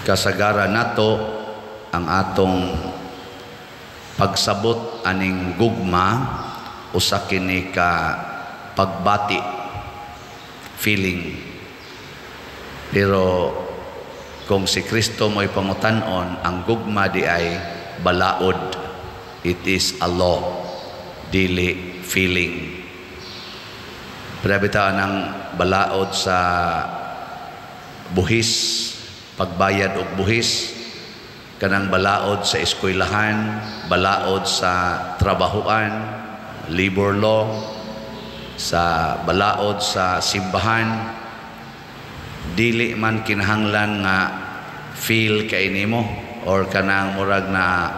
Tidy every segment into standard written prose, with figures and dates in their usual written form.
Kasagaran nato, ang atong pagsabot aning gugma, usa kini ka pagbati, feeling. Pero kung si Kristo mo'y pangutan-on, ang gugma diay balaod. It is a law, dili feeling. Pero bitaw ang balaod sa buhis, pagbayad og buhis, kanang balaod sa eskwelahan, balaod sa trabahuan, labor law, sa balaod sa simbahan, dili man kinahanglan nga feel kay nimo or kanang murag na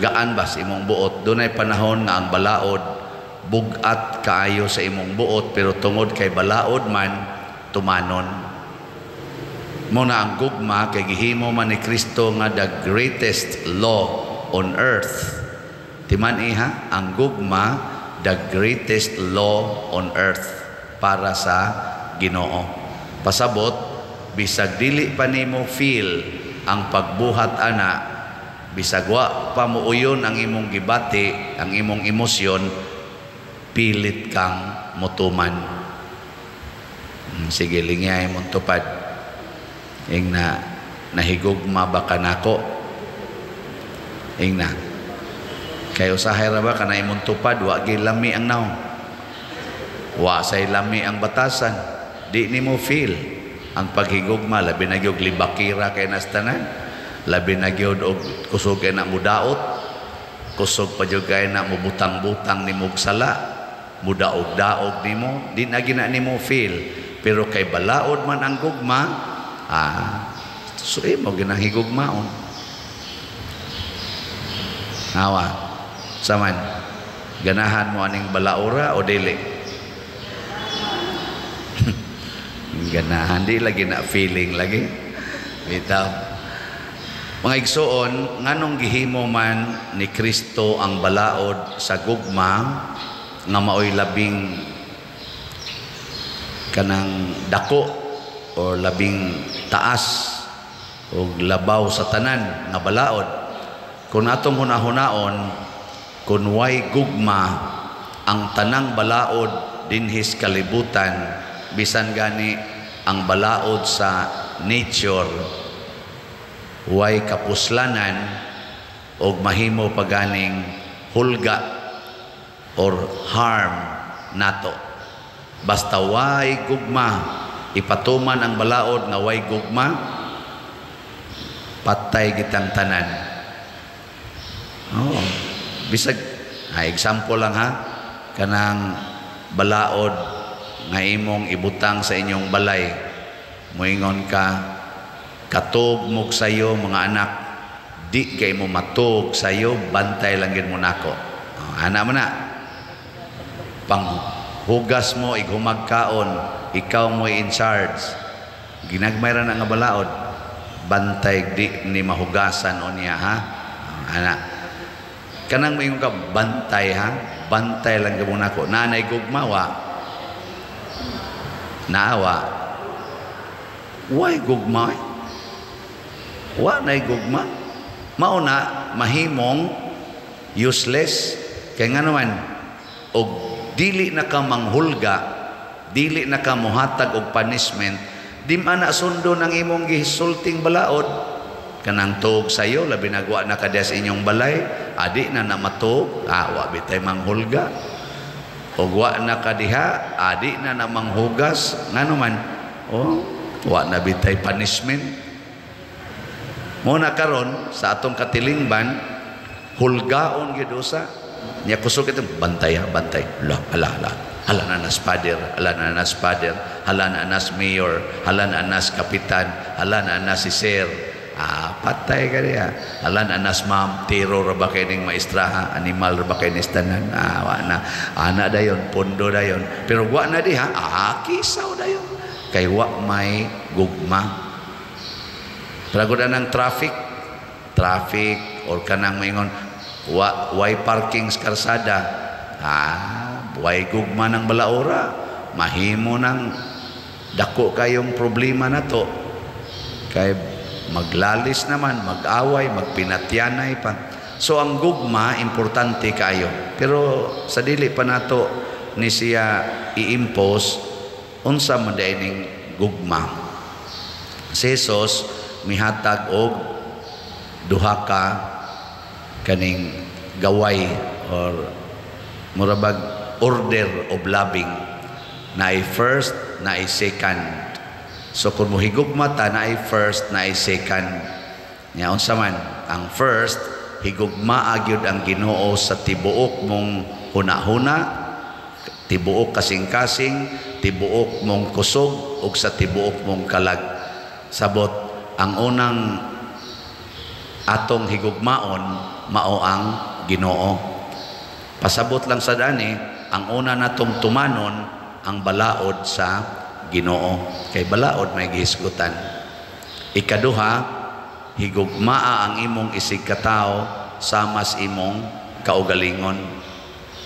gaan ba sa imong buot. Dunay panahon nga ang balaod bugat kaayo sa imong buot, pero tungod kay balaod man, tumanon mo na. Ang gugma kay gihimo man ni Kristo nga the greatest law on earth. Timan iha, ang gugma, the greatest law on earth para sa Ginoo. Pasabot, bisag dili pa nimo feel ang pagbuhat ana, bisag wa pa muuyon ang imong gibati, ang imong emosyon, pilit kang mutuman. Sige, lingyay mong tupad. Ing na, nahigugma ba ka nako? Ing na. Kay usahay ra ba kana imong tupad, wa gyud lami ang naong. Wa say lami ang batasan. Di nimo feel ang paghigugma, labi na gyud libakira kay nas tanan. Labi na gyud og kusog kay na mudaot. Kusog pa gyud kay na mubutang-butang nimo og sala. Mudaog-daog nimo, di na gina nimo feel. Pero kay balaod man ang gugma, so imo ginahigugmaon. Awa, saman, ganahan mo aning balaura o dili? Ganahan, di lagi na feeling lagi. Bitaw. Mga igsuon, nganong gihimo man ni Kristo ang balaod sa gugma nga maoy labing kanang dako o labing taas o labaw sa tanan nga balaod? Kung atong hunahunaon, kung way gugma, ang tanang balaod dinhis kalibutan, bisan gani ang balaod sa nature, way kapuslanan og mahimo paganing hulga or harm nato. Basta way gugma, ipatuman ang balaod nga way gugma, patay gitang tanan. Oh, bisag example lang ha, kanang balaod nga imong ibutang sa inyong balay, moingon ka, "Katog mog sayo, mga anak." Di kay mo matog sayo, bantay lang gid mo nako. Oh, ana man na. Panghugas mo ighumagkaon, ikaw mo in charge. Ginagmay ra na nga balaod. Bantay di ni mahugasan o niya ha. Ana. Kanang moingon ka, "Bantay ha, bantay lang gid mo nako." Nanay gugma wa. Naawa. Why gugma? Wa nay gugma. Mao na mahimong useless kay nga naman og dili na ka manghulga, dili na ka mohatag og punishment, di man na sundon ang imong gisulting balaod. Kanang tuog sayo, labi na wa na ka diya sa inyong balay, adi na na matuog, wa bitay manghulga. Og wa na ka diha, adi na na manghugas, ngano man, oh, wa na bitay punishment. Mo na karon sa atong katilingban, hulgaon gyud usa. Nya kusog ito, bantay ha, bantay. La, hala, hala. Hala na nas father, hala na nas father, hala na nas mayor, hala na nas kapitan, hala na nas si sir. Patay ka niya. Hala na nas ma'am, tiro ra ba kay ning maestraha, animal ra ba kay ning tanan. Wa na. Ana dayon, pondo dayon. Pero wa na diha, kisaw dayon. Kay wa may gugma. Pragod ng traffic, traffic or kanang maingon wa way parking sa karsada. Way gugma ng balaora, mahimo ng dako kayong problema na to. Kay Maglalis naman, mag-away, magpinatyanay pa. So ang gugma importante kayo. Pero sa dili pa nato ni siya i-impose, unsa man diay ning gugma? Si Jesus mihatag og duha ka kaning gaway or murabag order of loving, naay first, naay second. So kung mohigugma ta, naay first, naay second. Nya unsa man ang first? Higugmaa gyud ang Ginoo sa tibuok mong hunahuna, tibuok kasing-kasing, tibuok mong kusog ug sa tibuok mong kalag. Sabot, ang unang atong higugmaon mao ang Ginoo. Pasabot lang sa dani, ang una natong tumanon ang balaod sa Ginoo, kay balaod may gihisgutan. Ikaduha, higugmaa ang imong isig katawo sama sa imong kaugalingon.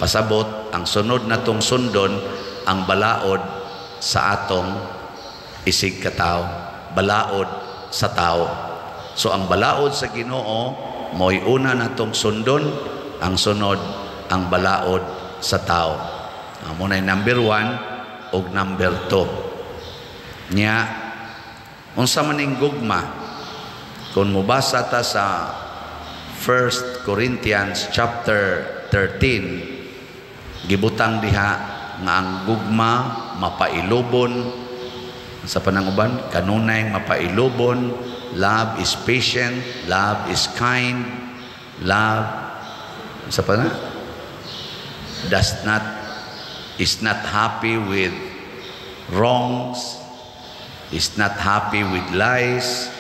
Pasabot, ang sunod natong sundon ang balaod sa atong isig katawo, balaod sa tao. So ang balaod sa Ginoo mo'y una natong sundon, ang sunod ang balaod sa tao. Amo na number 1 ug number 2. Nya unsa man ning gugma? Kung mobasa ta sa 1 Corinthians chapter 13, gibutang diha nga ang gugma mapailubon sa pananguban, kanunay mapailubon, love is patient, love is kind, love sa pa na does not is not happy with wrongs, is not happy with lies.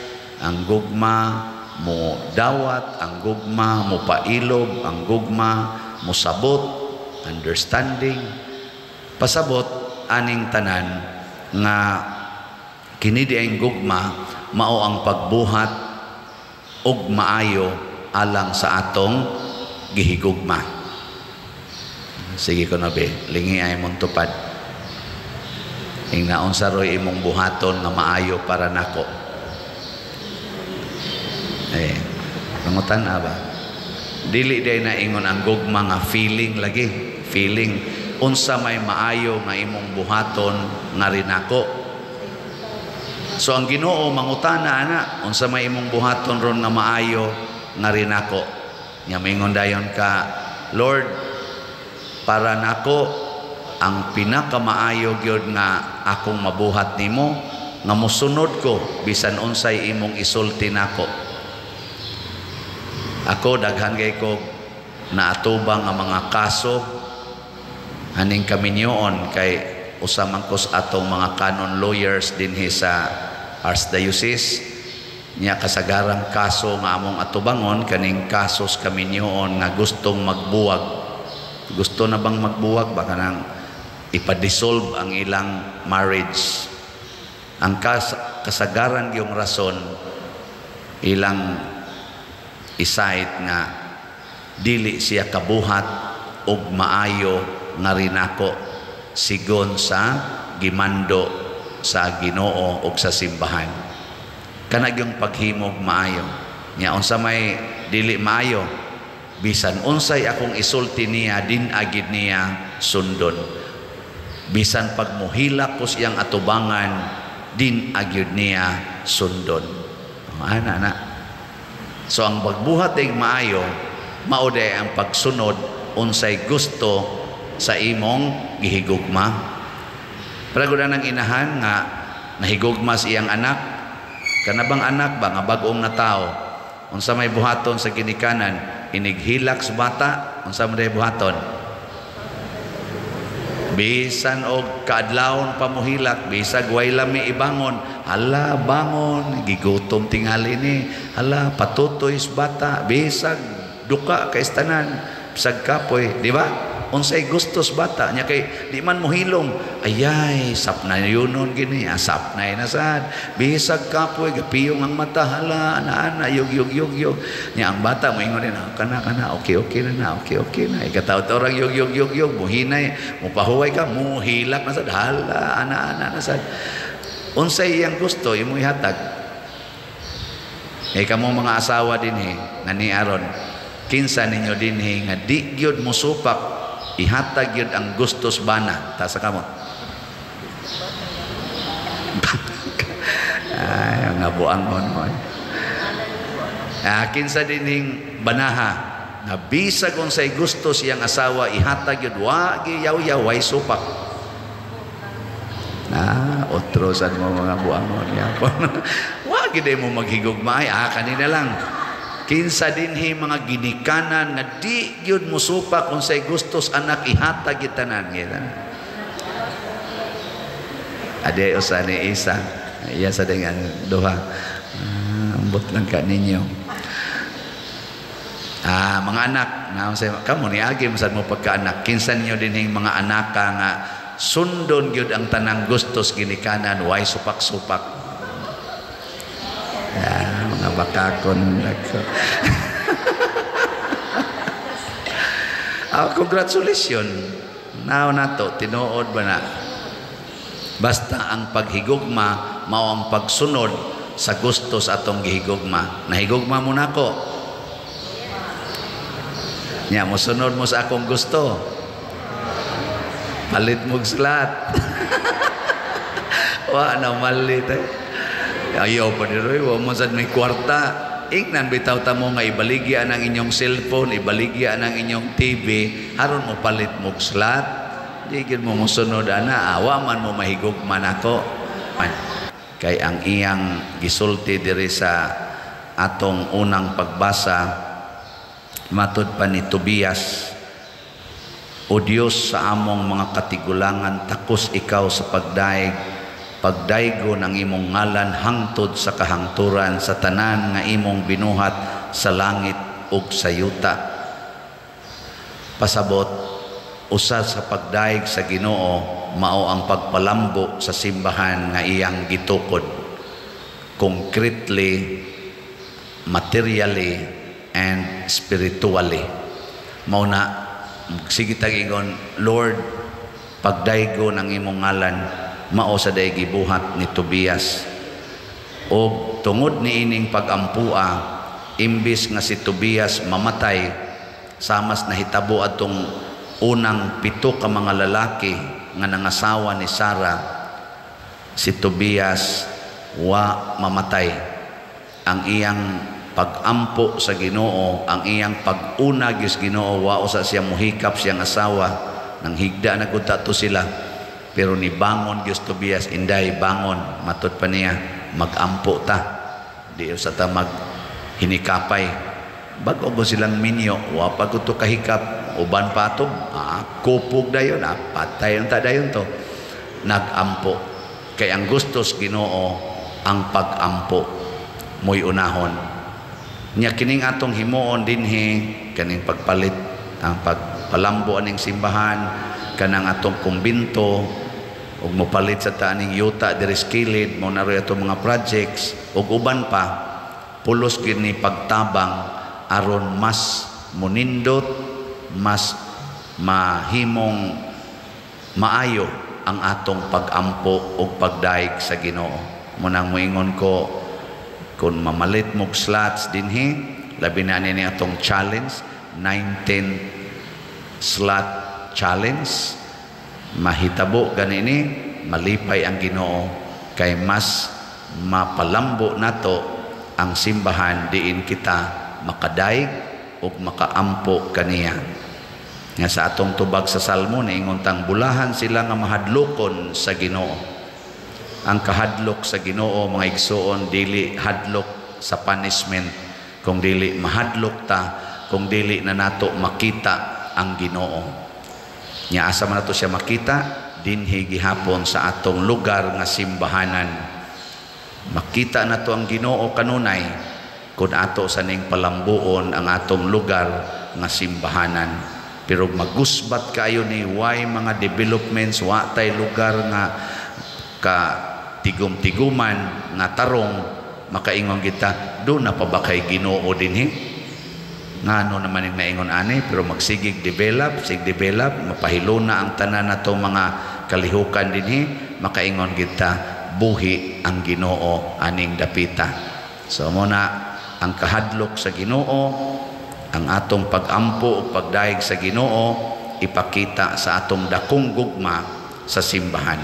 Ang gugma mo dawat, ang gugma mo pailob, ang gugma mo sabot, understanding. Pasabot aning tanan nga kini di ang gugma mao ang pagbuhat og maayo alang sa atong gihigugma. Sige ko na be, lingi ay mong tupad. Ingna unsa roy imong buhaton nga maayo para nako? Eh, pangutan ba? Dili day na ingon ang gugma nga feeling lagi, feeling. Unsa may maayo nga imong buhaton nga rinako? So ang Ginoo mangutana ana, unsa may imong buhaton ron nga maayo nga rinako? Nya maingon dayon ka, "Lord, para nako ang pinakamaayo gyud nga akong mabuhat nimo nga mosunod ko bisan unsay imong isulti nako." Ako daghan kay ko naatubang ang mga kaso aning kaminyoon kay usa man ko sa atong mga canon lawyers dinhi sa Archdiocese. Nya kasagarang kaso nga among atubangon kaning kasos kaminyoon nga gustong magbuwag. Gusto na bang magbuwag ba, kanang ipa-dissolve ang ilang marriage? Ang kasagaran yung rason ilang i-cite nga dili siya kabuhat og maayo nga rinako sigon sa gimando sa Ginoo og sa simbahan. Kana yung paghimog maayo. Nya unsa may dili maayo? Bisan unsay akong isulti niya, din agid niya sundon. Bisan pag muhilak ko siyang atubangan, din agyud niya sundon. Ana na. So ang pagbuhat og maayo mao day ang pagsunod unsay gusto sa imong gihigugma. Pero ng inahan nga nahigugma sa iyang anak, kana bang anak ba nga bag-ong natao, unsa may buhaton sa ginikanan inighilak sa bata? Unsa man buhaton? Bisan og kaadlawon pa mohilak, bisag way lami ibangon, "Hala, bangon, gigutom tingali ni." Hala, patutoy sa bata, bisag duka kay tanan, bisag kapoy, di ba? Unsay gustos bata nya kay di man mohilom, ayay, sap na yunon gini, asap na inasad. Bisag kapoy, gapiyong ang mata, hala, ana ana, yug yug yug yug. Nya ang bata moingon din, "Ah, kana kana, okay okay na na, okay okay na." Ikataw orang yug yug yug yug, muhinay, mupahuway ka, muhilak na sad, hala, ana ana na sad. Unsay iyang gusto imo ihatag. Eh kamo mga asawa dinhi nga ni aron, kinsa ninyo dinhi nga di gyud mosupak, ihatag gyud ang gustos bana? Taas sa kamot. Ay, nga buangon mo. Ah, kinsa dinhing banaha nga bisag unsay gusto siyang asawa ihatag gyud, wa giyaw-yaw, way supak? Na otro sad mo mga buangon yapon. Wa gid mo maghigugma. Ah, kanina lang. Kinsa dinhi mga ginikanan nga di gyud mosupak, unsay gustos anak ihatag gyud tanan? Gyud ade usa ni isa iya sa dengan duha. Ah, ambot lang ka ninyo. Ah, mga anak na say kamo ni agi masad mo pagkaanak, kinsa ninyo dinhing mga anaka nga sundon gyud ang tanang gustos ginikanan, way supak-supak? Ah, mga bakakon nagko. Ah, congratulations. Now nato tinuod ba na? Basta ang paghigugma mao ang pagsunod sa gusto sa atong gihigugma. Nahigugma mo nako. Nya mosunod mo sa akong gusto. Palit mo slot. Wa na malit eh. Ayaw pa ni Roy, wa mo sad may kwarta. Ingnan bitaw ta mo nga ibaligya ang inyong cellphone, ibaligya ang inyong TV, haron mo palit mo slot. Di gyud mo mosunod ana, awa man mo mahigugma nako. Kay ang iyang gisulti diri sa atong unang pagbasa matud pa ni Tobias, O Dios sa among mga katigulangan, takos ikaw sa pagdaig, pagdaygo ng imong ngalan hangtod sa kahangturan sa tanan nga imong binuhat sa langit ug sa yuta. Pasabot, usa sa pagdaig sa Ginoo mao ang pagpalambo sa simbahan nga iyang gitukod, concretely, materially, and spiritually. Mao na sige tag ingon, Lord, pagdaygo ng imong ngalan, mao sa day gibuhat ni Tobias. Og tungod niining pag-ampua, imbis nga si Tobias mamatay samas nahitabo atong unang 7 ka mga lalaki nga nangasawa ni Sara, si Tobias wa mamatay. Ang iyang pag-ampo sa Ginoo, ang iyang pag-una gyud sa Ginoo, wa usa siya muhikap siyang asawa, nang higda na gud to sila. Pero ni bangon gyud Tobias, inday bangon, matud pa niya, mag-ampo ta. Di usa ta mag hinikapay. Bag-o go silang minyo, wa pa gud to kahikap, uban pa ato, kupog dayon, patayon ta dayon to. Nag-ampo. Kay ang gustos Ginoo ang pag-ampo mo'y unahon. Nya kining atong himuon dinhi, kaning pagpalit, ang pagpalambo aning simbahan, kanang atong kumbinto, ug mopalit sa taaning yuta diri sa kilid, mao na roy atong mga projects ug uban pa, pulos gyud ni pagtabang aron mas monindot, mas mahimong maayo ang atong pag-ampo ug pagdaig sa Ginoo. Munang moingon ko, kung mamalit mog slots dinhi, labi na ni atong challenge, 19 slot challenge, mahitabo ganini, malipay ang Ginoo kay mas mapalambo nato ang simbahan diin kita makadaig ug makaampo kaniya. Nga sa atong tubag sa Salmo, niingon tang bulahan sila nga mahadlokon sa Ginoo. Ang kahadlok sa Ginoo, mga igsuon, dili hadlok sa punishment, kung dili mahadlok ta kung dili na nato makita ang Ginoo. Nya asa man nato siya makita? Dinhi gihapon sa atong lugar nga simbahanan. Makita nato ang Ginoo kanunay kung ato sa ning palambuon ang atong lugar nga simbahanan. Pero magusbat kayo ni way mga developments, wa tay lugar nga ka tigum-tiguman nga tarong, makaingon kita, do na pa ba kay Ginoo dinhi? Ngano naman yung naingon ani, pero magsigig develop, sig develop, mapahiluna ang tanan nato mga kalihukan dinhi, makaingon kita, buhi ang Ginoo aning dapita. So mo na Ang kahadlok sa Ginoo, ang atong pagampo o pagdayeg sa Ginoo, ipakita sa atong dakong gugma sa simbahan.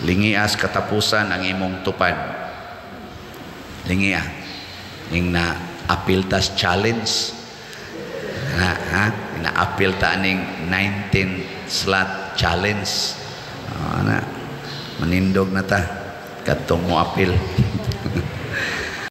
Lingias katapusan ang imong tupad. Lingia. Ning na apil tas challenge. Na, ha? Na apil ta aning 19 slot challenge. Oh, na. Manindog na ta. Kadtong mo apil.